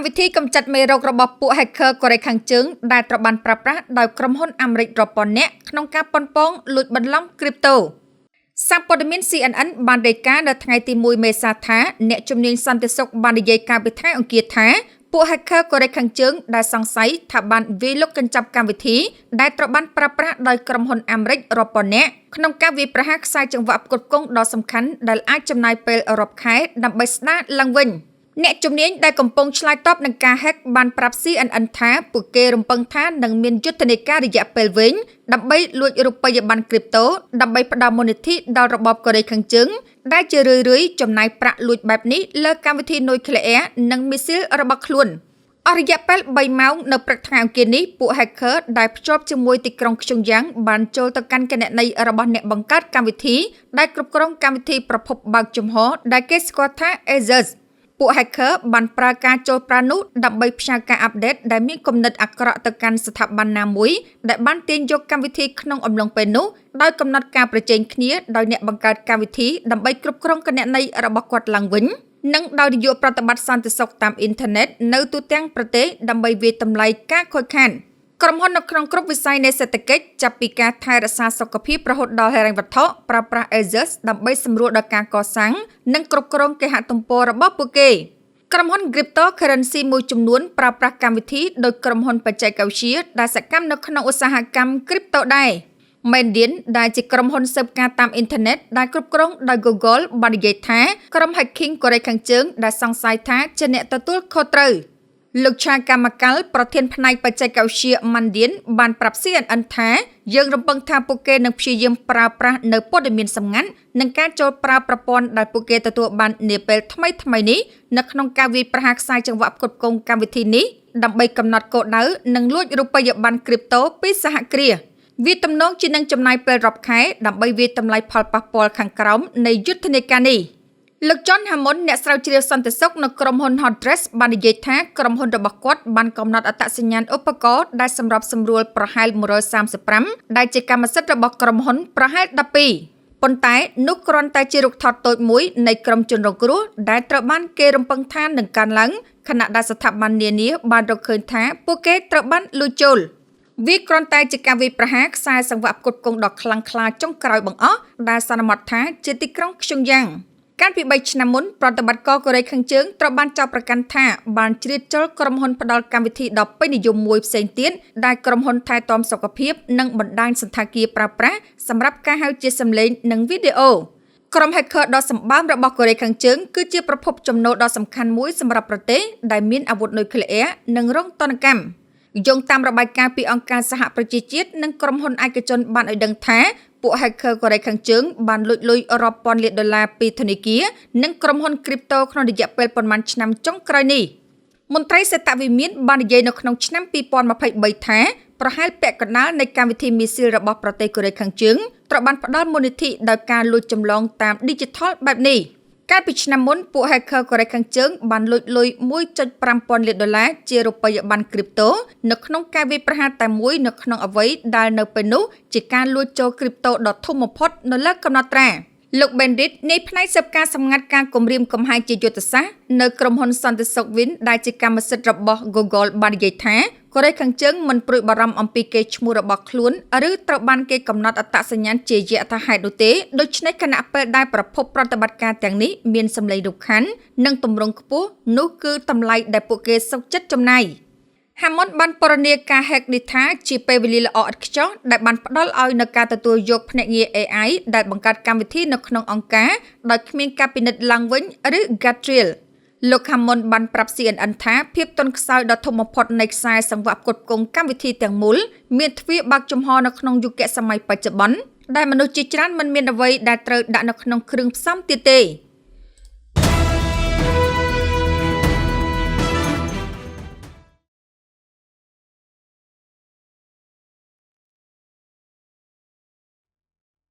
កម្មវិធីកម្ចាត់មេរោគរបស់ពួក hacker កូរ៉េខាងជើងដែលត្រូវបានប្រើប្រាស់ដោយក្រុមហ៊ុនអាមេរិករាប់ពាន់នាក់ក្នុងការប៉ុនប៉ងលួចបន្លំគ្រីបតូ។ សារព័ត៌មាន CNN បានរាយការណ៍នៅថ្ងៃទី1មេសាថាអ្នកជំនាញសន្តិសុខបាននិយាយកាលពីថ្ងៃអង្គារថាពួក hacker កូរ៉េខាងជើងដែលសង្ស័យថាបានវាយលុកកញ្ចប់កម្មវិធីដែលត្រូវបានប្រើប្រាស់ដោយក្រុមហ៊ុនអាមេរិករាប់ពាន់នាក់ក្នុងការវាយប្រហារខ្សែចង្វាក់ផ្គត់ផ្គង់ដ៏សំខាន់ដែលអាចចំណាយពេលរាប់ខែដើម្បីស្ដារឡើងវិញ។ អ្នកជំនាញដែលកំពុងឆ្លើយតបនឹងការ hack បានប្រាប់ CNN ថាពួកគេរំពឹងថានឹងមានយុទ្ធនាការរយៈពេលវែងដើម្បីលួចរូបិយប័ណ្ណគ្រីបតូដើម្បីផ្ដល់មូលនិធិដល់របបកូរ៉េខាងជើងដែលជារឿយៗចំណាយប្រាក់លួចបែបនេះលើកម្មវិធីនុយក្លេអ៊ែរនិងមីស៊ីលរបស់ខ្លួន។ អស់រយៈពេល3ម៉ោងនៅព្រឹកថ្ងៃអង្គារនេះពួក hacker ដែលភ្ជាប់ជាមួយទីក្រុងខ្យុងយ៉ាងបានចូលទៅកាន់គណនីរបស់អ្នកបង្កើតកម្មវិធីដែលគ្រប់គ្រងកម្មវិធីប្រភពបើកចំហដែលគេស្គាល់ថា Asus។ ពួក hacker បានប្រើការចូលប្រើនោះដើម្បីផ្ញើការ update ដែលមានគំនិតអាក្រក់ទៅកាន់ស្ថាប័នណាមួយដែលបានទាញយកកម្មវិធីក្នុងអំឡុងពេលនោះដោយកំណត់ការប្រជែងគ្នាដោយអ្នកបង្កើតកម្មវិធីដើម្បីគ្រប់គ្រងគណនីរបស់គាត់ឡើងវិញនិងដោយនាយកប្រតិបត្តិសន្តិសុខតាមអ៊ីនធឺណិតនៅទូទាំងប្រទេសដើម្បីវាយតម្លៃការខូចខាត។ ក្រុមហ៊ុននៅក្នុងគ្រប់វិស័យនៃសេដ្ឋកិច្ចចាប់ពីការថែរក្សាសុខភាពរហូតដល់ហិរញ្ញវត្ថុប្រើប្រាស់ Asus ដើម្បីសម្រួលដល់ការកសាងនិងគ្រប់គ្រងគេហទំព័ររបស់ពួកគេ។ ក្រុមហ៊ុន Cryptocurrency មួយចំនួនប្រើប្រាស់កម្មវិធីដោយក្រុមហ៊ុនបច្ចេកវិទ្យាដែលសកម្មនៅក្នុងឧស្សាហកម្ម Crypto ដែរ។ Mandiant ដែលជាក្រុមហ៊ុនស៊ើបការណ៍តាមអ៊ីនធឺណិតដែលគ្រប់គ្រងដោយ Google បាននិយាយថាក្រុម hacking កូរ៉េខាងជើងដែលសង្ស័យថាជាអ្នកទទួលខុសត្រូវ។ លោកឆាកាម៉ាកាល់ប្រធានផ្នែកបច្ចេកវិទ្យា Mandiant បានប្រាប់ CNN ថាយើងរំពឹងថាពួកគេនឹងព្យាយាមប្រើប្រាស់នៅព័ត៌មានសម្ងាត់និងការចូលប្រើប្រព័ន្ធដែលពួកគេទទួលបាននាពេលថ្មីៗនេះនៅក្នុងការវាយប្រហារខ្សែចង្វាក់ផ្គត់ផ្គង់កម្មវិធីនេះដើម្បីកំណត់គោលដៅនិងលួចរូបិយប័ណ្ណគ្រីបតូពីសហគ្រាស។ វាទំនងជានឹងចំណាយពេលរាប់ខែដើម្បីវាយតម្លៃផលប៉ះពាល់ខាងក្រោមនៃយុទ្ធនាការនេះ។ លោក John Hammond អ្នកស្រាវជ្រាវសន្តិសុខនៅក្រុមហ៊ុន Huntress បាននិយាយថាក្រុមហ៊ុនរបស់គាត់បានកំណត់អត្តសញ្ញាណឧបករណ៍ដែលសម្របសម្រួលប្រហែល135ដែលជាកម្មសិទ្ធិរបស់ក្រុមហ៊ុនប្រហែល12ប៉ុន្តែនោះគ្រាន់តែជារូបថតតូចមួយនៃក្រុមជនរងគ្រោះដែលត្រូវបានគេរំពឹងថានឹងកើនឡើងខណៈដែលស្ថាប័ននានាបានរកឃើញថាពួកគេត្រូវបានលួចចូល។ វាគ្រាន់តែជាការវាយប្រហារខ្សែសង្វាក់ផ្គត់ផ្គង់ដ៏ខ្លាំងក្លាចុងក្រោយបង្អស់ដែលសន្មតថាជាទីក្រុងខ្យុងយ៉ាង។ កាលពី3ឆ្នាំមុនប្រតិបត្តិការកូរ៉េខាងជើងត្រូវបានចោទប្រកាន់ថាបានជ្រៀតចូលក្រុមហ៊ុនផ្ដល់កម្មវិធីដ៏ពេញនិយមមួយផ្សេងទៀតដែលក្រុមហ៊ុនថែទាំសុខភាពនិងបណ្ដាញសណ្ឋាគារប្រើប្រាស់សម្រាប់ការហៅជាសំឡេងនិងវីដេអូ។ ក្រុម hacker ដ៏សម្បើមរបស់កូរ៉េខាងជើងគឺជាប្រភពចំណូលដ៏សំខាន់មួយសម្រាប់ប្រទេសដែលមានអាវុធនុយក្លេអ៊ែរនិងរងទណ្ឌកម្ម។ យោងតាមរបាយការណ៍ពីអង្គការសហប្រជាជាតិនិងក្រុមហ៊ុនឯកជនបានឲ្យដឹងថាពួក hacker កូរ៉េខាងជើងបានលួចលុយរាប់ពាន់លានដុល្លារពីធនាគារនិងក្រុមហ៊ុនគ្រីបតូក្នុងរយៈពេលប៉ុន្មានឆ្នាំចុងក្រោយនេះ។ មន្ត្រីសេតវិមានបាននិយាយនៅក្នុងឆ្នាំ2023ថាប្រហែលពាក់កណ្ដាលនៃកម្មវិធីមីស៊ីលរបស់ប្រទេសកូរ៉េខាងជើងត្រូវបានផ្ដល់មូលនិធិដោយការលួចចម្លងតាមឌីជីថលបែបនេះ។ កាលពីឆ្នាំមុនពួក hacker កូរ៉េខាងជើងបានលួចលុយ1.5ពាន់លានដុល្លារជារូបិយប័ណ្ណគ្រីបតូនៅក្នុងការវាយប្រហារតែមួយនៅក្នុងអ្វីដែលនៅពេលនោះជាការលួចចូលគ្រីបតូដ៏ធំបំផុតនៅលើកំណត់ត្រា។ លោក Bendit នៃផ្នែកស៊ើបការសម្ងាត់ការគំរាមកំហែងជាយុទ្ធសាស្ត្រនៅក្រុមហ៊ុនសន្តិសុខ Win ដែលជាកម្មសិទ្ធិរបស់ Google បាននិយាយថាកូរ៉េខាងជើងមិនព្រួយបារម្ភអំពីកេរ្តិ៍ឈ្មោះរបស់ខ្លួនឬត្រូវបានគេកំណត់អត្តសញ្ញាណជាយថាហេតុនោះទេដូច្នេះខណៈពេលដែលប្រភពប្រតិបត្តិការទាំងនេះមានសម្លេងរំខាននិងទម្រង់ខ្ពស់នោះគឺតម្លៃដែលពួកគេសុខចិត្តចំណាយ។ Hammond បានពណ៌នាការ hack នេះថាជាពេលវេលាល្អឥតខ្ចោះដែលបានផ្ដល់ឲ្យនូវការទទួលយកភ្នាក់ងារ AI ដែលបង្កើតកម្មវិធីនៅក្នុងអង្គការដោយគ្មានការពិនិត្យឡើងវិញឬ guardrail។ លោក Hammond បានប្រាប់ CNN ថាភាពទន់ខ្សោយដ៏ធំបំផុតនៃខ្សែសង្វាក់ផ្គត់ផ្គង់កម្មវិធីទាំងមូលមានទ្វារបើកចំហនៅក្នុងយុគសម័យបច្ចុប្បន្នដែលមនុស្សជាច្រើនមិនមានអ្វីដែលត្រូវដាក់នៅក្នុងគ្រឿងផ្សំទៀតទេ។